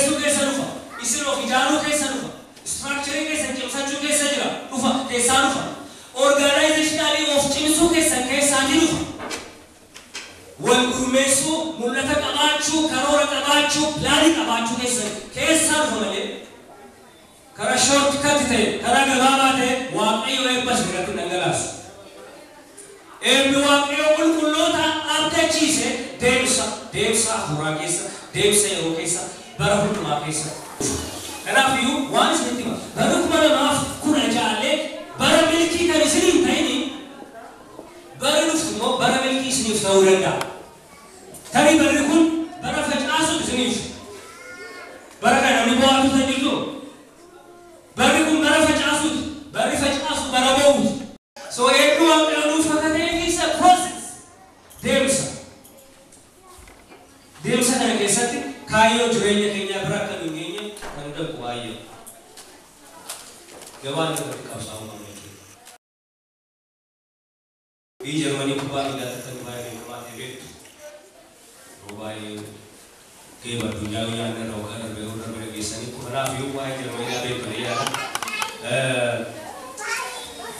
qopheessuu keessa dhufa. Isin of ijaaruu keessa dhufa. Structure keessan cimsachuu keessa jira. Dhufa keessaa dhufa. Organizationally of cimsuu keessan keessaatii dhufa. Wal gurmeessuu, mul'ata qabaachuu, karoora qabaachuu, pilaanii qabaachuu keessan keessaa dhufa malee karaa shortcut ta'e, karaa gabaabaa ta'e Waaqayyo eebba isin irratti dhangalaasu. Eebbi Waaqayyo qulqulloota abdachiise deemsa, deemsa hafuuraa keessa, deemsa yeroo keessa, bara hundumaa keessa. Kanaafiyyuu waan isinitti hima. Bara 2016 bara milkii kan isin hin ta'ini, bara dhuftu immoo bara milkii isiniif ta'uu danda'a. Tarii barri kun bara facaasuuf isiniif. Bara kana namni bu'aatu kan jirtu. Barri kun bara facaasuuti. Barri facaasu bara boo'uuti. So eebbi Waaqayyo nuuf akka ta'e keessa process deemsa. Deemsa kana keessatti kaayyoo jireenya keenyaa bira akka nu hin geenye kan danqu baay'ee. Gabaan irratti qabsaa'uu qabna jechuudha. Biyyi Jarmanii kubbaa miilaatti kan baay'ee beekamaa ta'e beektu. Yeroo baay'ee geeba addunyaa yoo nyaanne irra waggaa darbe yeroo darbe dhageessanii kanaaf iyyuu waa'ee Jarmanii beektu yaada.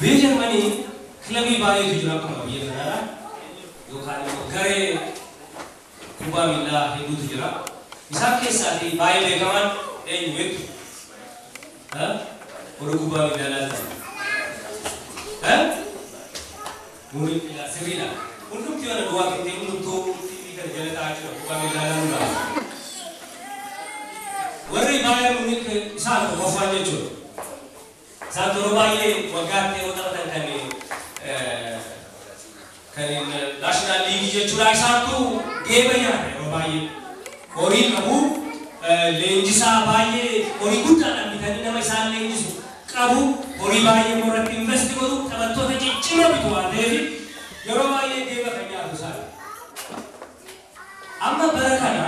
Biyya Jarmanii kilabii baay'eetu jira akkuma biyya kanaadha. Yookaan immoo garee kubbaa miilaa hedduutu jira. Isaan keessaatii baay'ee beekamaan eenyu beektu? Warra kubbaa miilaa laaltan. Muuniik sirriidha. Hundumti yoo duwwaa kennee hundumtuu TV kana jala taa'aa jira kubbaa miilaa laaluudhaaf. Warri Baayern Muuniik isaan tokkoffaan jechuudha. Isaan yeroo baay'ee waggaatti yeroo taphatan kan national league jechuudha. Isaantu geeba nyaata yeroo baay'ee. Horii qabu, leenjisaa baay'ee horii guddaadhaan bitanii nama isaan leenjisu qabu, horii baay'ee irratti invest godhu, taphattoota ciccimoo bitu waan ta'eef yeroo baay'ee geeba kan nyaatu isaan. Amma bara kana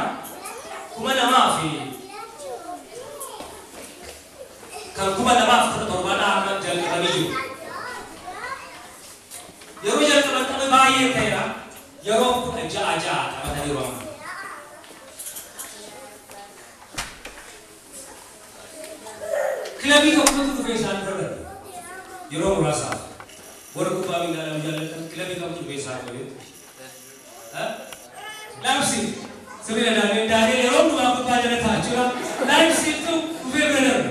2017 amma jalqabanii jiru. Yeroo jalqaban tapha baay'ee ta'eera. Yeroo 16 taphataniiru amma. Kilabii tokkotu dhufee isaan dura darbe. Yeroo muraasaaf. Warra kubbaa miilaa lama jaallatan kilabii kamtu dhufee isaan dura beektu? Leipzig. Sirriidha Daani'el. Daani'el yeroo hundumaa kubbaa jala ta'a jechuudha. Leipzigtu dhufee bira darbe.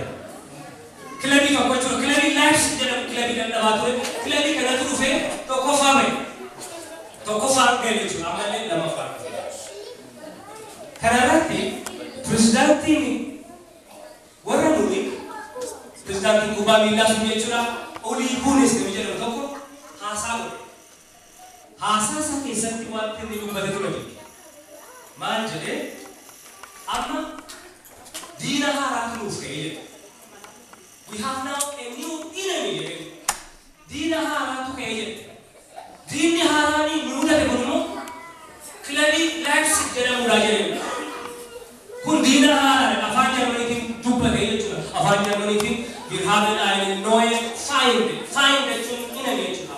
Kilabii tokko jechuudha. Kilabii Leipzig jedhamu kilabii dadhabaa ture. Kilabii kanatu dhufee tokkoffaa bahe. Tokkoffaa gale jechuudha. Ammallee lammaffaa dhufe. Kanarratti pirezidaantiin warra Muuniik, pirezidaantiin kubbaa miilaa sun jechuudha, Olii Huunes namni jedhamu tokko haasaa godhe. Haasaa isaa keessatti wanti inni dubbate ture jechuudha. Maal jedhee? Amma diina haaraatu nuuf ka'ee jedhe. We have now a new enemy jedhee. Diina haaraatu ka'ee jedhe. Diinni haaraanii nu mudate kun immoo kilabii Leipzig jedhamudha jedhee. Kun diina haaraadha. Afaan Jarmaniitiin dubbate jechuudha. Afaan Jarmaniitiin wir haben einen neuen Feind. Feind jechuun enemy jechuudha.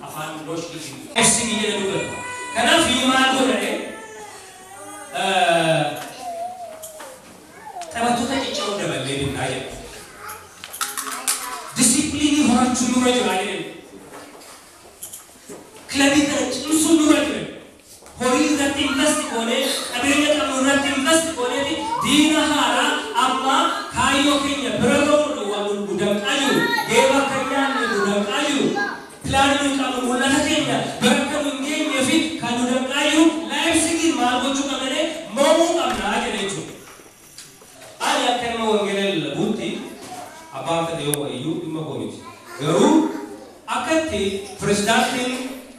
Afaan Deutschiitiin. Leipzig jedhee dubbate. Kanaaf iyyuu maal godhane? Taphattoota ciccimoo daballee binnaa jedhe. Disipiliinii horachuun nurra jira jedhe. Kilabii kana cimsuun nurra jira. Horii irratti invest goonee, qabeenya qabnu irratti invest gooneeti diina haaraa amma kaayyoo keenya bira ga'uun nu danqaa jiru. Geeba akka nyaanne nu danqaa jiru. Pilaanii nuyi qabnu mul'ata keenya bira akka nu hin geenyee fi kan nu danqaa jiru Leipzigiin maal gochuu qabna? Mo'uu qabnaa jedhe jechuudha. Ani akka nama wangeela lallabuutti abbaan fedhe yoo iyyuu dhimma koo miti. Garuu akka itti pirezidaantiin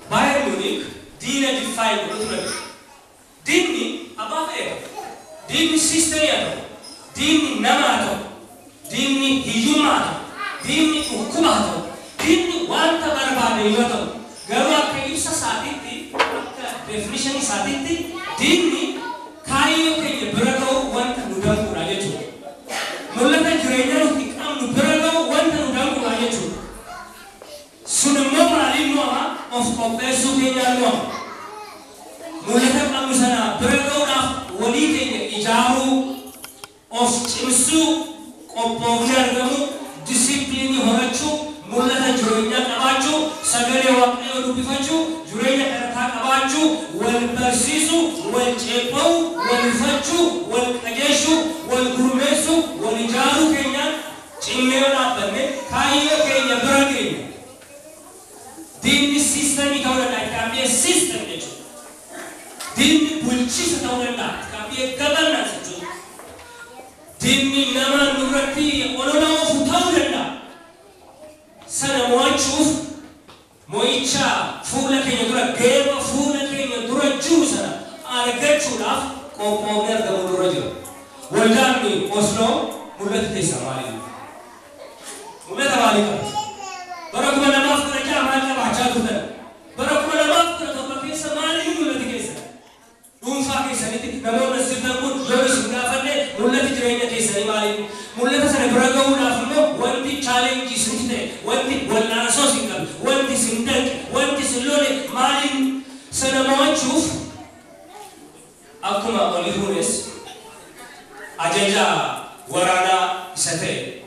Bayern Munich diina define godhu ture. Diinni abbaa fedhe ta'u. Diinni siisterii haa ta'u. Diinni nama haa ta'u. Diinni hiyyummaa haa ta'u. Diinni dhukkuba haa ta'u. Diinni wanta barbaade yoo ta'u. Garuu akka ibsa isaatiitti, akka definition isaatiitti diinni kaayyoo keenya bira ga'u wanta nu danquudha jechuudha. Mul'ata jireenya nuti qabnu bira ga'u wanta nu danquudha jechuudha. Sun immoo maaliin mo'ama? Of qopheessuu keenyaan mo'ama. Mul'ata qabnu sana bira ga'uudhaaf walii keenya ijaaruu, of Of cimsuu, qophoofnee argamuu, disipiliinii horachuu, mul'ata jireenyaa qabaachuu, sagalee Waaqayyoo dubbifachuu, jireenya kadhataa qabaachuu, wal barsiisuu, wal ceepha'uu, wal ifachuu, wal qajeelchuu, wal gurmeessuu, wal ijaaruu keenyaan cimnee yoo dhaabbanne kaayyoo keenya bira geenya. Diinni system ta'uu danda'a. It can be a system jechuudha. Diinni bulchiisa ta'uu danda'a. It can be a governance jechuudha. Diinni nama nurratti olola oofu ta'uu danda'a. Sana mo'achuuf mo'icha fuula keenya dura, geeba fuula keenya dura jiru sana argachuudhaaf qophoofnee argamuu dura jira. Waldaan Osloo mul'ata keessaa maali? Mul'ata maalii qabdi? Bara 2016 maal qabaachaa turtan? Bara 2017 keessa maaliin mul'ati keessa? Dhuunfaa keessanitti namoonni as jirtan kun yoo isin gaafanne, mul'ati jireenya keessanii maaliin? Mul'ata sana bira gahuudhaaf immoo wanti challenge isinitti ta'e, wanti wallaansoo isin qabe, wanti isin danqe, wanti isin lole maaliin? Sana mo'achuuf akkuma olii hunes ajaja waraanaa isa ta'e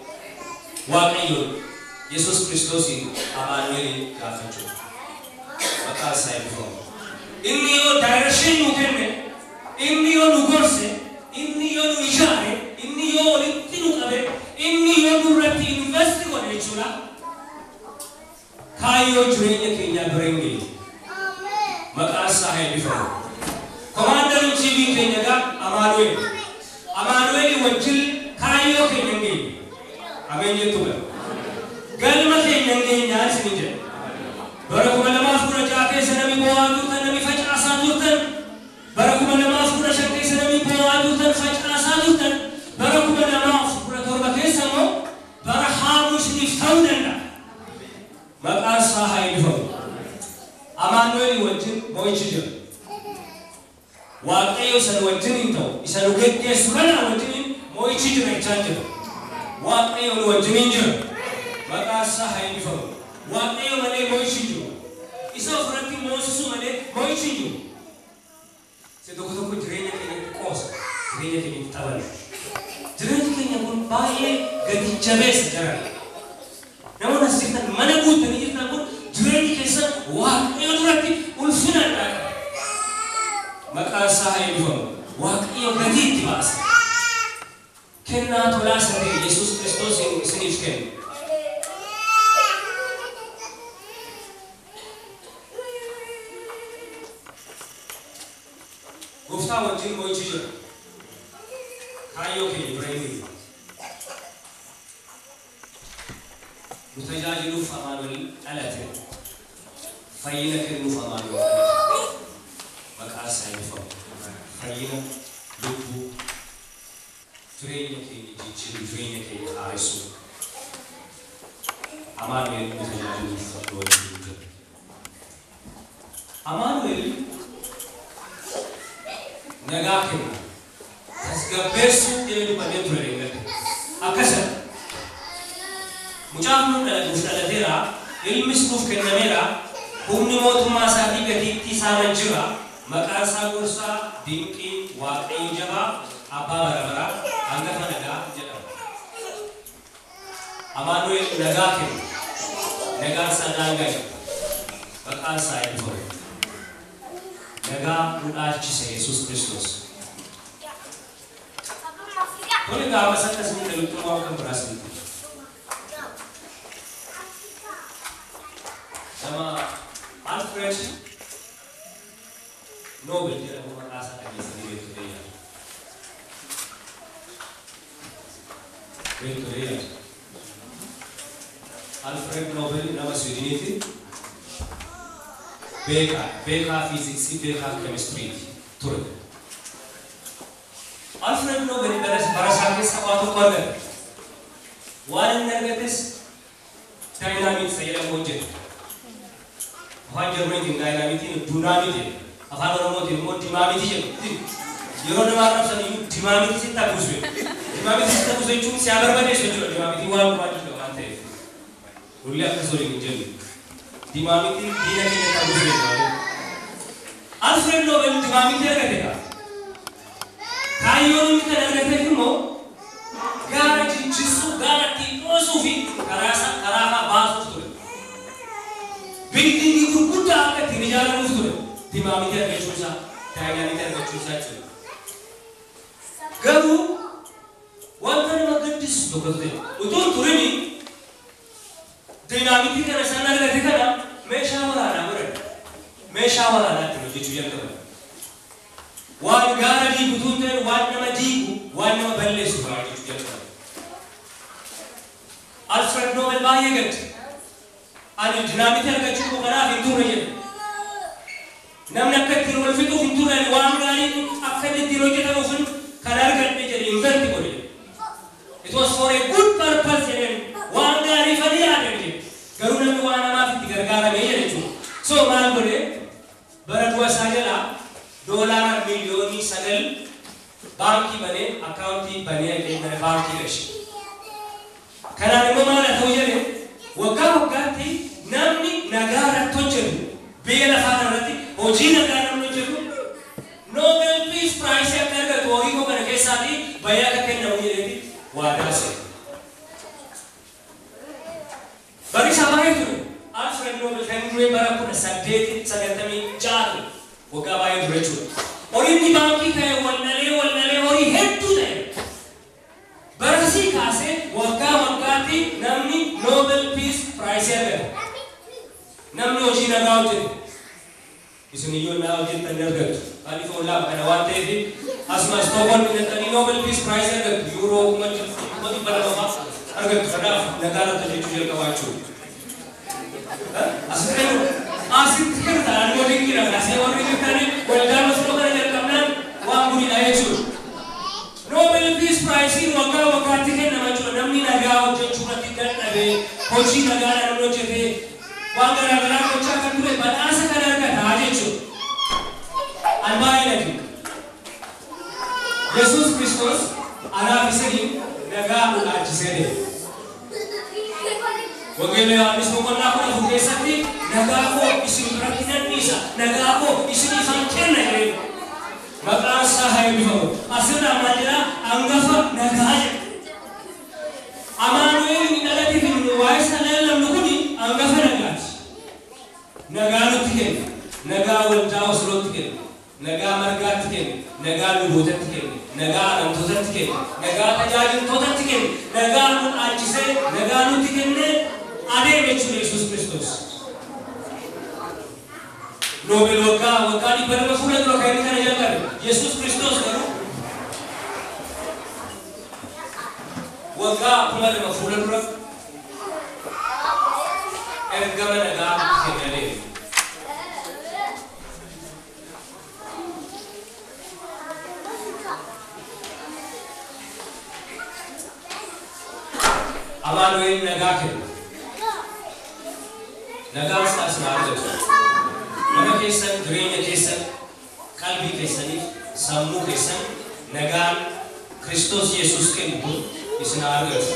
Waaqayyoon, Yesuus Kiristoosiin, Amaanu'eelin gaafachuu. Maqaan isaa eebbifamu. Inni yoo direction nuu kenne, inni yoo nu gorse, inni yoo nu ijaare, inni yoo walitti nu qabe, inni yoo nurratti invest godhe jechuudha. Kaayyoo jireenya keenyaa bira hin geenye. Maqaan isaa haa eebbifamu. Commander in chief keenya gaa Amaanu'eel. Amaanu'eel wajjin kaayyoo keenya hin geenye. Ameen jettu gara. Galma keenya hin geenyaa isin jedha. Bara 2016 keessa namni bo'aa turtan, namni facaasaa turtan. Bara 2015 keessa namni bo'aa turtan, facaasaa turtan. Bara 2017 keessa immoo bara haamuu isiniif ta'uu danda'a. Maqaan isaa haa eebbifamu. Amaanu'eel wajjin mo'ichi jira. Waaqayyo isa nu wajjin hin ta'u, isa nu geggeessu kana wajjin mo'ichi jira jechaa jira. Waaqayyo nu wajjin hin jira. Maqaan isaa haa eebbifamu. Waaqayyo malee mo'ichi hin jiru. Isa ofirratti moosisuu malee mo'ichi hin jiru. Si tokko tokko jireenya keenyatti qoosa, jireenya keenyatti taphanna. Jireenyi keenya kun baay'ee gadi jabeessa jira. Namoonni as jirtan, mana guuttanii jirtan kun, jireenyi keessan Waaqayyo duratti ulfina addaa qaba. Maqaan isaa haa eebbifamu. Waaqayyo gatii itti baasa. Kennaa tolaa isa ta'e Yesuus Kiristoos isiniif kenna. Gooftaa wajjin mo'ichi jira. Kaayyoo keenya bira hin geenye. Nu tajaajiluuf Amaanu'el dhalate. Fayyina kennuuf Amaanu'el dhalate. Maqaan isaa eebbifamu. Fayyina lubbuu, jireenya keenya jijjiiru, jireenya keenya haaressu. Amaanu'el nu tajaajiluuf nu wajjin jira. Amaanu'el nagaa kenna. Tasgabbeessuu jedhee dubbannee ture deeggarre. Akkasuma mucaan nuuf dhalateera, ilmis nuuf kennameera, humni mootummaa isaatii gatiittii isaa jira. Maqaan isaa Gorsaa Dinqii, Waaqayyo Jabaa, Abbaa Bara Baraa, Hangafa Nagaa jedhama. Amaanu'el nagaa kenna. Nagaan isaa daangaa jira. Maqaan isaa eebbifamu. Nagaa nu dhaalchise Yesuus Kiristoos. Tole, gaafa akkasii galutti waan kan biraas miti. Nama Alfred Nobel jedhamu maqaa isaa dhageessanii beektu ta'ee beektu ta'ee. Alfred Nobel nama Swediniiti. Beekaa, beekaa fiiziksii, beekaa keemistiriiti ture. Alfred Nobel bara isaa keessa waa tokko argate. Waan inni argates dynamite isa jedhamu hojjete. Afaan Jarmaniitiin daayinaamitiin duunaamit jedhu. Afaan Oromootiin immoo dimaamitii jedhu. Yeroo nama arrabsan iyyuu "Dimaamitii sitti habuusu" jedhu. Dimaamitii sitti habuusu jechuun si haa barbadeessu jechuudha. Dimaamitii waan dhumaa jechuudha waan ta'eef. Nullee akkas waliin hin jennu. Dimaamitii diina keenyatti habuusu jechuudha. Alfred Nobel dimaamitii argate kaa. Kaayyoon inni kan argateef immoo misoomsuu fi karaa karaa baasuuf ture. Buildingii gurguddaa akka ittiin ijaaramuuf ture. Dinaamitii argachuu isaa, daayinaamitii argachuu isaa jechuudha. Garuu wanta nama gaddisiisu tokko ture. Utuu hin turini dinaamitii kana isaan argate kana meeshaa waraanaa godhan. Meeshaa waraanaa ittiin hojjechuu jalqaban. Waan gaara diigu utuu hin ta'in waan nama diigu, waan nama balleessu fa'aa hojjechuu jalqaban. Alfred Nobel baay'ee gadde. Ani dinaamitii argachuu koo kanaaf hin turre jedhe. Namni akka ittiin wal fixuuf hin turre, ani waan gaarii akka inni ittiin hojjetamuuf kan argadhe jedhe, invent godhe jedhe. It was for a good purpose jedheen, waan gaarii fani yaade jedhe. Garuu namni waan namaaf itti gargaaramee jedhe jechuudha. So maal godhe? Bara du'a isaa jalaa $9 miliyoonii baankii banee, akkaawuntii banee mana baankii galche. Kanaan immoo maal haa ta'u jedhe? Waggaa waggaatti namni nagaa irratti hojjetu, biyya lafaa kanarratti hojii nagaa namni hojjetu Nobel Peace Prize akka argatu horii koo kana keessaatii bayyaa akka kennamu jedheeti waadaa seene. Bari isaa baay'ee ture. Alfred Nobel kan inni du'e bara 1896 ture. Waggaa baay'ee dura jechuudha. Horiin baankii ka'e wal'alee wal'alee horii hedduu ta'e. Barasii kaasee waggaa waggaatti namni Nobel Peace Prize argata. Namni hojii nagaa hojjetu. Isin iyyuu naa hojjettan ni argattu. Maaliif ollaa kana waan ta'eef asuma Stockholm hidhatanii Nobel Peace Prize argattu. Yuuroo 200,000 fa'aa argattu. Kanaaf nagaa irratti hojjechuu jalqabaa jechuudha. Asitti kennu. Asitti kennu taanaan immoo dinqiidha. Asii warri jirtanii waldaan Osloo kana jalqabnaan waan guriidha jechuudha. Nobel Peace Prize waggaa waggaatti kennama jechuudha. Namni nagaa hojjechuu irratti dadhabee, hojii nagaadhaan namni hojjetee waan garaa garaa gochaa kan ture badhaasa kana argata jechuudha. An baay'ee na dinqa. Yesuus Kiristoos anaaf isiniin nagaa nu dhaalchisee deema. Wangeela Yohaannis boqonnaa 14 keessatti "Nagaa koo isin biratti nan dhiisa, nagaa koo isiniifan kenna" jedhee. Maqaan isaa haa eebbifamu. Asirraa maal jedhaa? Hangafa nagaa jedha. Amaanu'eel inni dhalateef nu waa'ee isaa lallabnu kuni hangafa nagaati. Nagaa nutti kenna. Nagaa waldaa Oslootti kenna. Nagaa margaatti kenna. Nagaa lubootatti kenna. Nagaa amantootatti kenna. Nagaa tajaajiltootatti kenna. Nagaa nu dhaalchisee, nagaa nutti kennee adeeme jechuudha Yesuus Kiristoos. Noobel waggaa waggaa 200 fuula dura kan inni kana jalqabe. Yesuus Kiristoos garuu waggaa 2000 fuula dura ergama nagaa nutti kennee adeeme. Amaanu'eel nagaa kenna. Nagaan isaa isin haa argatu. Mana keessan, jireenya keessan, qalbii keessaniif, sammuu keessan nagaan Kiristoos Yesuus kennu kun isin haa argatu.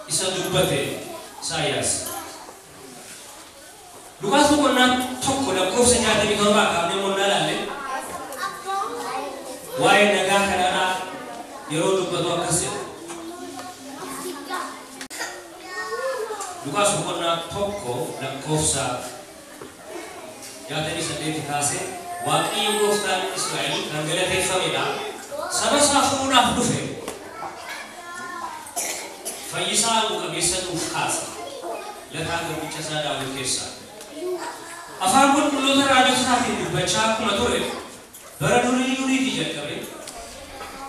Isa dubbate Isaayyaas. Lukaas boqonnaa 1 lakkoofsa 67 kaafnee immoo ilaalle, waa'ee nagaa kanarraa yeroo dubbatu akkas jedha. Lukaas boqonnaa 1 lakkoofsa 68 kaasee, "Waaqayyo gooftaan Israa'el kan galateeffamedha. Saba isaa furuudhaaf dhufe. Fayyisaa aangoo qabeessa nuuf kaasa. Lataa garbicha isaa Daawit keessaa. Afaan qulqulloota raajota isaatiin dubbachaa akkuma ture, bara durii duriitii jalqabe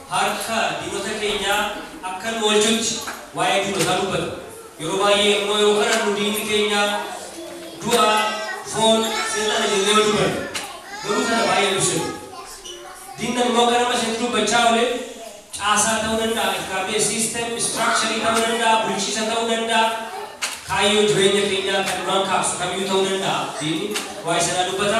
harka diinota keenyaa akka nu oolchutti." Waa'ee diinotaa dubbata. Yeroo baay'ee immoo yeroo kana nu diinni keenya du'a, foon, seexana jennee yoo dubbanna. Garuu sana baay'ee ibsinu. Diinni immoo akka nama isheetti dubbachaa oole caasaa ta'uu danda'a, ikraabee system, structure ta'uu danda'a, bulchiisa ta'uu danda'a, kaayyoo jireenya keenyaa kan duraan kaasu kamiyyuu ta'uu danda'a. Diinni waa'ee sanaa dubbata.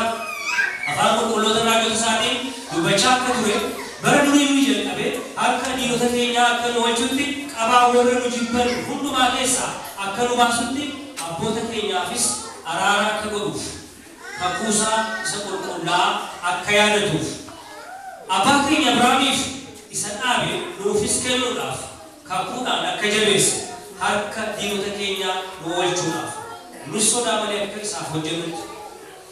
Afaan qulqulloota raajota isaatiin dubbachaa akka ture, bara durii durii jalqabee harka diinota keenyaa akka nu oolchutti, qabaa warra nu jibban hundumaa keessaa akka nu baasutti, abboota keenyaafis araara akka godhuuf, kakuusaa isa qulqullaa akka yaadatuuf, abbaa keenya Abrahaamiif isa dhaabe nuufis kennuudhaaf Kakuudhaan akka jabeesse harka diinota keenyaa nu oolchuudhaaf nus sodaa malee akka isaaf hojjennutti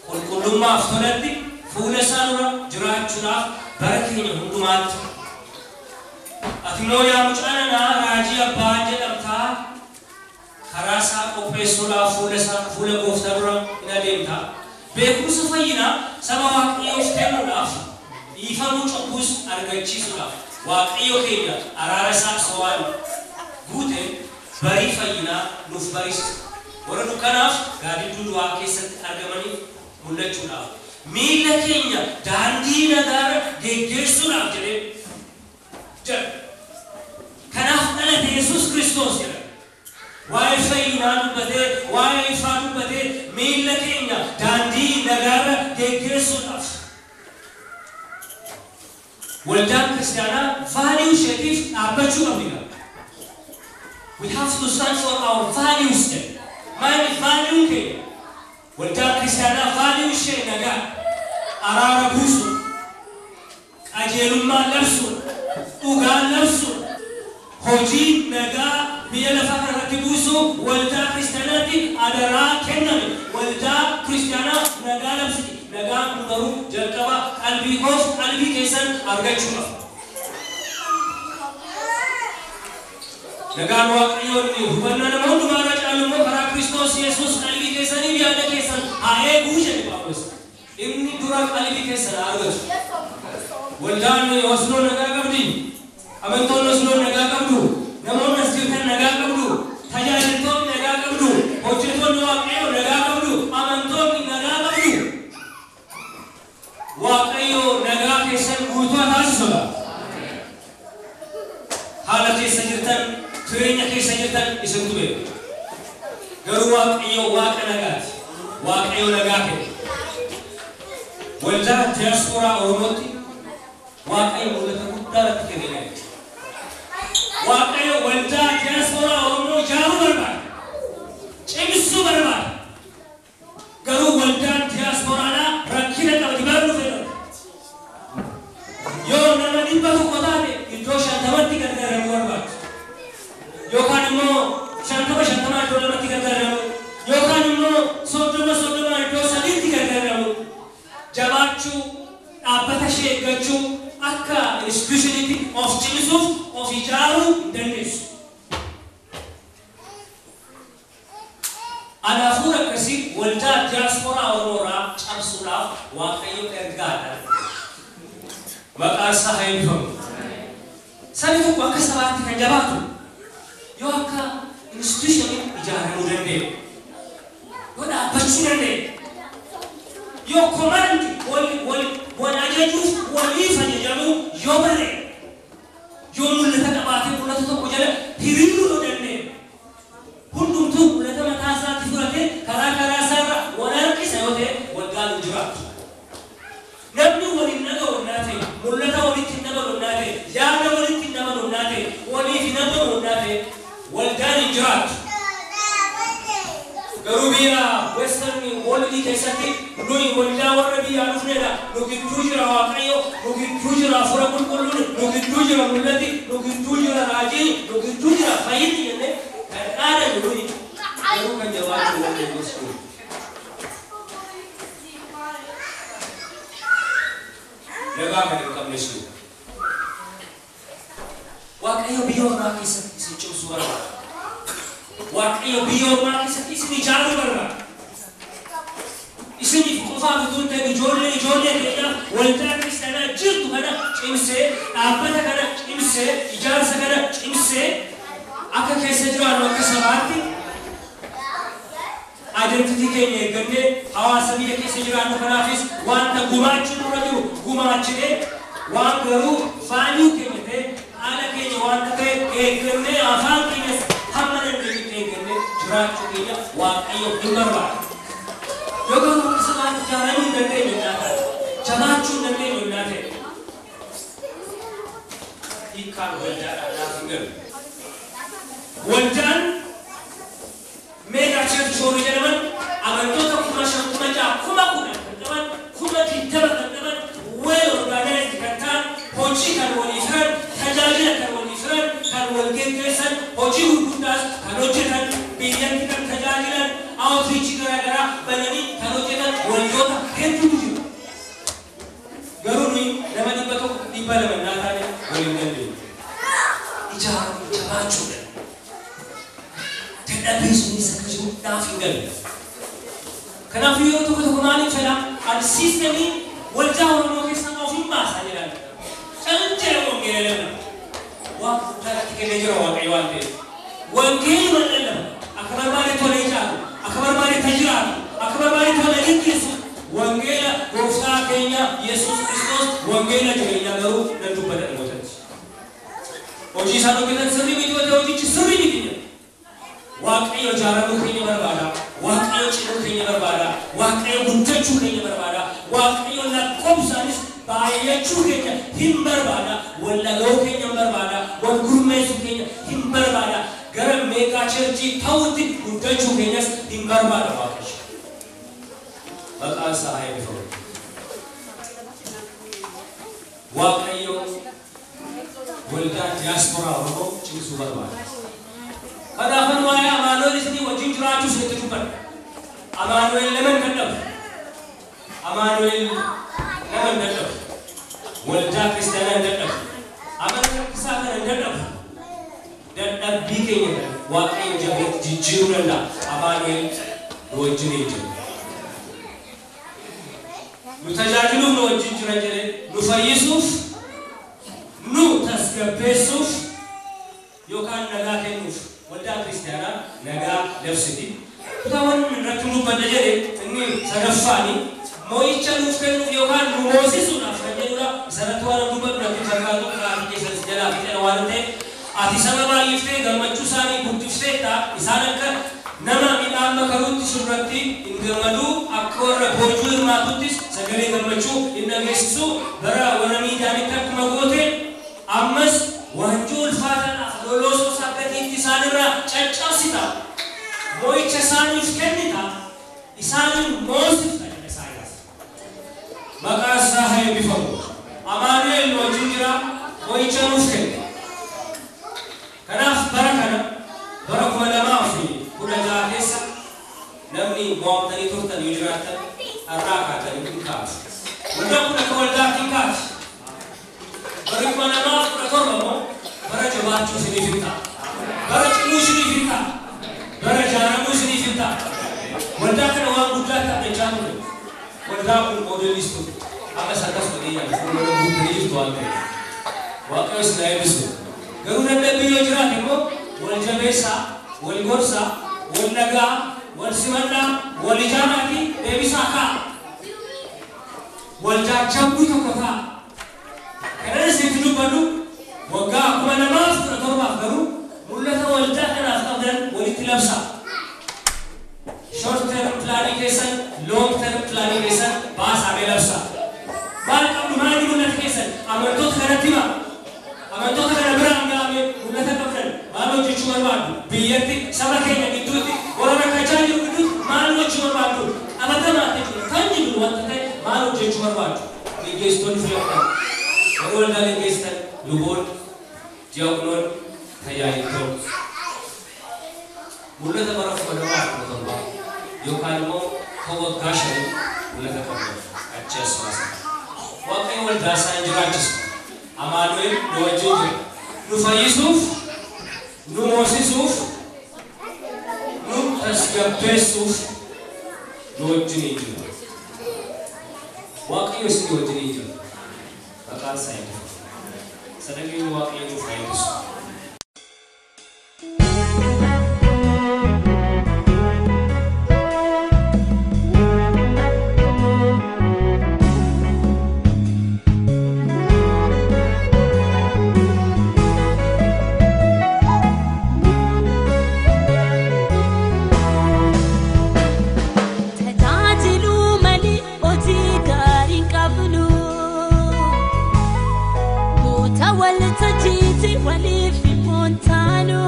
qulqullummaaf tolatti fuula isaa dura jiraachuudhaaf bara keenya hundumaatti. Ati immoo yaa mucaa nanaa raajii abbaa jedhamtaa karaa isaa qopheessuudhaaf fuula gooftaa dura hin adeemtaa. Beekumsa fayyinaa saba Waaqayyoof kennuudhaaf dhiifamuu cubbuus argachiisuudhaaf Waaqayyo keenya araara isaa sobaan guute barii fayyinaa nuuf bariisisa. Warra dukkanaaf gaadidduu du'aa keessatti argamaniif mul'achuudhaaf miilla keenya daandii nagaarra geggeessuudhaaf jedhee jedha. Kanaaf dhalate Yesuus Kiristoos jedha. Waa'ee fayyinaa dubbatee, waa'ee ifaa dubbatee miilla keenya daandii nagaarra geggeessuudhaaf. Waldaan kiristaanaa value isheetiif dhaabbachuu qabdi. We have to stand for our values then. Maali value keenya? Waldaan kiristaanaa value ishee nagaa, araara buusuu, qajeelummaa labsuu, dhugaa labsuu, hojii nagaa biyya lafaa kanarratti buusuu waldaa kiristaanaatti adaraa kenname. Waldaa kiristaanaa nagaa labsiti. Nagaan kun garuu jalqaba qalbii koof qalbii keessan argachuu qaba. Nagaan Waaqayyoo inni hubannaa nama hundumaa irra caalu immoo karaa Kiristoos Yesuus qalbii keessaniif yaada keessan haa eeguu jedhe Phaawulos. Inni dura qalbii keessan haa argatu. Waldaan Osloo nagaa qabdi. Amantoonni Osloo nagaa qabdu. Namoonni as jirtan nagaa qabdu. Tajaajiltoonni nagaa qabdu. Hojjettoonni Waaqayyoo nagaa qabdu. Amantoonni nagaa qabdu. Waaqayyo nagaa keessan guutuu haa taasisudha. Haala keessa jirtan, jireenya keessa jirtan isintu beeka. Garuu Waaqayyo Waaqa nagaati. Waaqayyo nagaa kenna. Waldaa diyaasporaa Oromootti Waaqayyo mul'ata guddaa irratti kennee jira. Waaqayyo waldaa diyaasporaa Oromoo ijaaruu barbaada. Cimsuu barbaada. Garuu waldaan diyaasporaadhaa rakkina qabdi baruu fedha. Yoo nama 100 taate iddoo 50tti gargaaramuu barbaadu. Yookaan immoo 50 iddoo 2tti gargaaramu. Yookaan immoo 30 iddoo 3tti gargaaramu. Jabaachuu, dhaabbata ishee eeggachuu, akka institutionitti of cimsuuf of ijaaruu hin dandeessu. Anaafuu akkasii waldaa diyaasporaa Oromoorraa cabsuudhaaf Waaqayyo ergaadha. Maqaan isaa haa eebbifamu. Sabni tokko akka sabaatti kan jabaatu yoo akka institutionii ijaaramuu danda'e, yoo dhaabbachuu danda'e, yoo command wal ajajuuf waliif ajajamuu yoo bare, yoo mul'ata qabaatee mul'ata tokko jala hiriiruu yoo danda'e, hundumtuu mul'ata mataa isaatti fudhatee karaa karaa isaarra wal harkisa yoo ta'e waldaan hin jiraatu. Namni waliin dhaga'u naa ta'e, mul'ata walitti hin dabalu naa ta'e, yaada walitti hin dabalu naa ta'e, waliif hin dabalu naa ta'e, waldaan hin jiraatu. Garuu biyya Western World keessatti nuyi waldaa warra biyyaa dhufnedha. Nu gidduu jira Waaqayyo, nu gidduu jira Hafuura Qulqulluun, nu gidduu jira mul'ati, nu gidduu jira raajiin, nu gidduu jira fayyinni jennee kan dhaadannu nuyi garuu kan jabaachuu dandeenyus jiru. Nagaa kan hin qabnes jiru. Waaqayyo biyya ormaa keessatti isin cimsuu barbaada. Waaqayyo biyya ormaa keessatti isin ijaaruu barbaada. Isiniif qofaaf utuu hin ta'in ijoollee keenyaaf waldaa kiristaanaa jirtu kana cimsee, dhaabbata kana cimsee, ijaarsa kana cimsee akka keessa jiraannu akka sabaatti identity keenya eeggannee hawaasa biyya keessa jiraannu kanaafis wanta gumaachuu nurra jiru gumaachinee waan garuu value keenya ta'e haala keenya wanta ta'e eeggannee afaan keenyas hamma dandeenyutti eeggannee jiraachuu keenya Waaqayyo hin barbaadu. Yoo garuu akka sabaatti ijaaramuu hin dandeenye innaa ta'e, jabaachuu hin dandeenye innaa ta'e, hiikkaan waldaadhaan naaf hin galu. Waldaan mega church warri jedhaman amantoota 5,000, 6,000, 10,000 kan qaban, 20,000 kan qaban, well organized kan ta'an, hojii kan walii firan, tajaajila kan walii firan, kan wal geggeessan. ijaaramuu jabaachuudha. Dadhabbii sunis akka jiru naaf hin galu. Kanaaf yeroo tokko tokko maaliif fedha? Ani siistemii waldaa Oromoo keessaa of hin baasaa jedhan. Callee wangeela lallaba. Waan guddaa natti kennee jira Waaqayyo waan ta'eef. Wangeeluma lallaba. Akka barbaade tolee ijaaru, akka barbaade tajiraatu, akka barbaade tolee geggeessu. Wangeela gooftaa keenya Yesuus Kiristoos wangeela jireenyaa garuu nan dubbata namootatti. Hojii isaan hojjetan sirrii miti yoo ta'e hojichi sirrii miti jedha. Waaqayyo ijaaramuu keenya barbaada. Waaqayyo cimuu keenya barbaada. Waaqayyo guddachuu keenya barbaada. Waaqayyo lakkoofsaanis baay'achuu keenya hin barbaada. Wal dhaga'uu keenya hin barbaada. Wal gurmeessuu keenya hin barbaada. Gara meeqaa cherchii ta'utti guddachuu keenyas hin barbaada Waaqayyo. Maqaan isaa haa eebbifamu. Waaqayyo waldaa diyaasporaa Oromoo cimsuu barbaada. Kanaafan waa'ee Amaanu'el isinii wajjin jiraachuu isinitti dubbadha. Amaanu'el nama hin dadhabu. Amaanu'el nama hin dadhabu. Waldaa kiristaanaa hin dadhabu. Amala rakkisaa kana hin dadhabu. Dadhabbii keenya kana Waaqayyo jabeetti jijjiiruu danda'a. Amaanu'el nu wajjin hin jiru. Nu tajaajiluuf nu wajjin jira jedhee nu fayyisuuf, nu tasgabbeessuuf yookaan nagaa kennuuf. Waldaa kiristaanaa nagaa labsiti. Kutaawwan irratti dubbadha jedhe inni sadaffaani mo'icha nuuf kennuuf yookaan nu moosisuudhaaf kan jedhudha. Isarratti waan dubbadhu natti fakkaatu karaa keessan jalaa fixeera waan ta'eef ati saba baay'iftee gammachuu isaanii guddifteetta isaan akka nama midhaan makaruutti sirratti hin gammaduu akka warra boojuu hirmaatuttis sagalee gammachuu hin dhageessisu bara warra miidiyaanitti akkuma goote ammas waanjoo ulfaataadhaaf loloosoo sakkatiitti isaanirraa caccabsita. Mo'icha isaaniif kennita. Isaanin moosifta jedha Isaayyaas. Maqaan isaa haa eebbifamu. Amaanu'el nu wajjin jira. Mo'icha nuuf kenna. Kanaaf bara kana bara 2016 keessa namni mo'amtanii turtan yoo jiraattan har'aa kaatanii hin kaatu. Waldaan kun akka waldaatti hin kaati. Bara 2017 immoo bara jabaachuu isiniif hin ta'a. Bara cimuu isiniif hin ta'a. Bara ijaaramuu isiniif hin ta'a. Waldaa kana waan guddaa taphachaa ture. Waldaa kun moodelis ture. Amma isa akkas godhee yaadu fuula guuttanii jirtu waan ta'eef. Waaqayyo isin haa eebbisu. Garuu dadhabbii yoo jiraate immoo wal jabeessaa, wal gorsaa, wal dhagaa, wal simadhaa, wal ijaaraa fi deebisaa ka'a. Waldaa jabduu tokko ta'a. Kanan isinitti dubbadhu waggaa 2017 garuu mul'ata waldaa kanaaf qabdan walitti labsaa. Short term planning keessan, long term planning keessan baasaa mee labsaa. Maal qabdu maali mul'ata keessan? Amantoota kanatti himaa. Amantoota kana biraan ga'ame mul'ata qabdan maal hojjechuu barbaaddu? Biyyatti saba keenya gidduutti warra rakkachaa jiru gidduutti maal gochuu barbaaddu? Qabatamaa jechuudha. Kan jiru wanta ta'e maal hojjechuu barbaaddu? Geggeessitoonni filadhan. Warri waldaa geggeessitan luboonni, diyaaqonoonni, tajaajiltoonni. Mul'ata bara 2017 yookaan immoo kan waggaa 5 mul'ata qabdan achi as baasa. Waaqayyo waldaa isaa hin jiraachisu. Amaanu'el nu wajjin jira. Nu fayyisuuf, nu moosisuuf, nu tasgabbeessuuf nu wajjin hin jiru. Waaqayyo isin wajjin hin jiru. Maqaan isaa eebbifamu. Sadaqeen Waaqayyo nuuf haa eebbisu. Tajaajiluu malee hojii gaarii hin qabnu. Goota waltajjiitti waliif immoo hin taanu.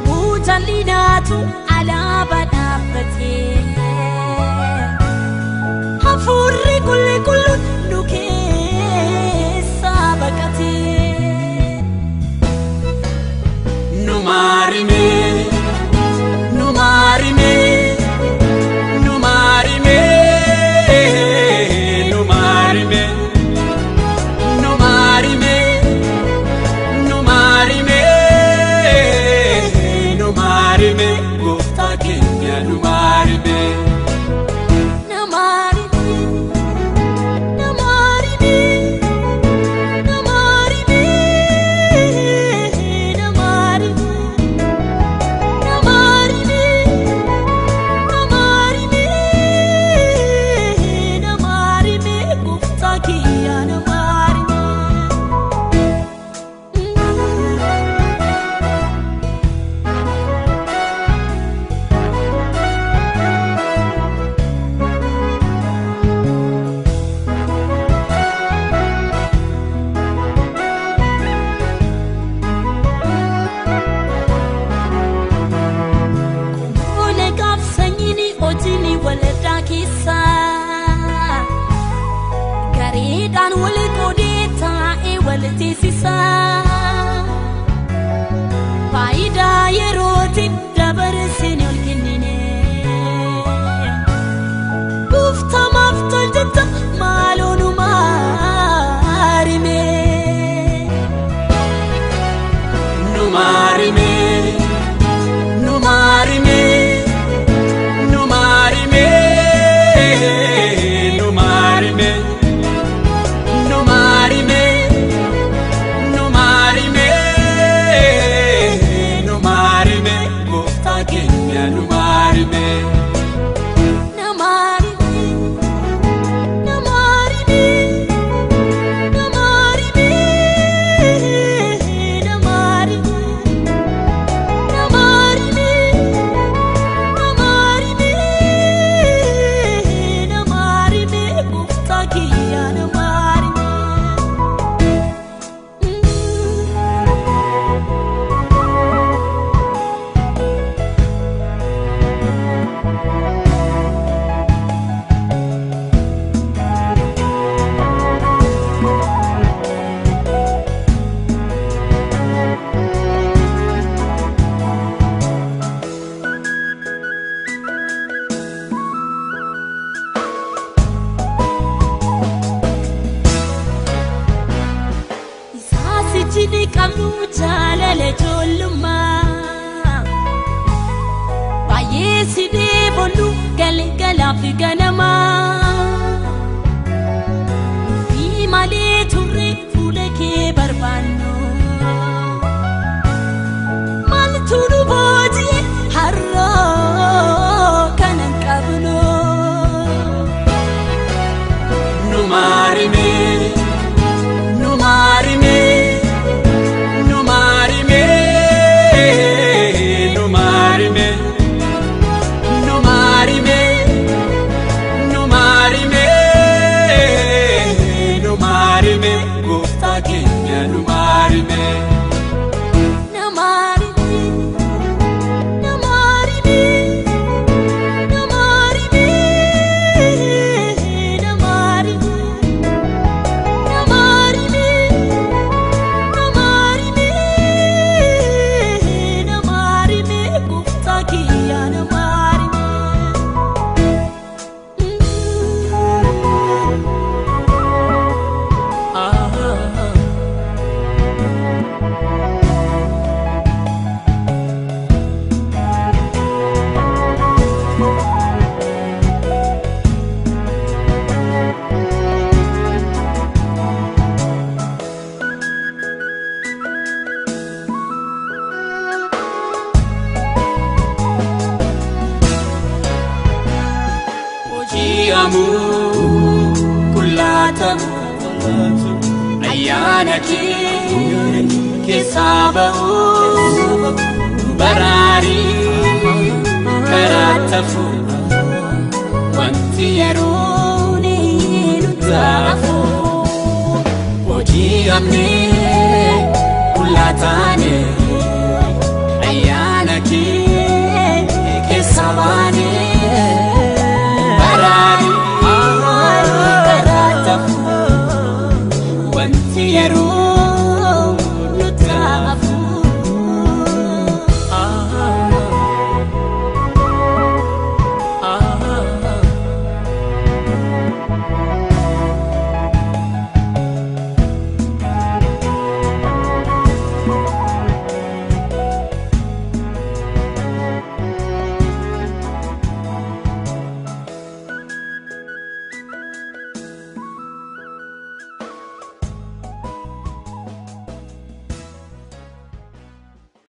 Gurmuu jal'inaatu alaabaa dhaabbatee. Hafuurri qulqulluun nu keessaa baqatee. Nu maarime, nu maarime, nu maarime, nu maarime, nu maarime, teessisa. Faayidaa yerootti dabarsine ol kennine. Gooftamaaf tolchetta maaloo nu maarime. Nu maarime, nu maarime, nu maarime, nu maarime, nu maarime, nu maarime, nu maarime, gooftaa keenya nu maarime. Na maarime, na maarime, na maarime, na maarime, na maarime, na maarime, na maarime, gooftaa kiyya na maarime. Isaasichi qabnu jaalala ijoollummaa. Baay'ee si deebonnu galgalaaf ganamaa. Nuyi malee turre fuula kee barbaannu. Maaltu nu booji'e har'oo kana hin qabnu. Nu maarime, nu maarime, nu maarime, nu maarime, nu maarime, nu maarime, nu maarime, gooftaa keenya nu maarime. Na maarime, na maarime, na maarime, na maarime, na maarime, na maarime, na maarime, gooftaa kiyya na maarime. Hoji'amuu qullaatamuu ayyaana kee keessaa ba'uu baraarii karaa tafuu wanti yeroo ni nu taafuu hoji'amnee.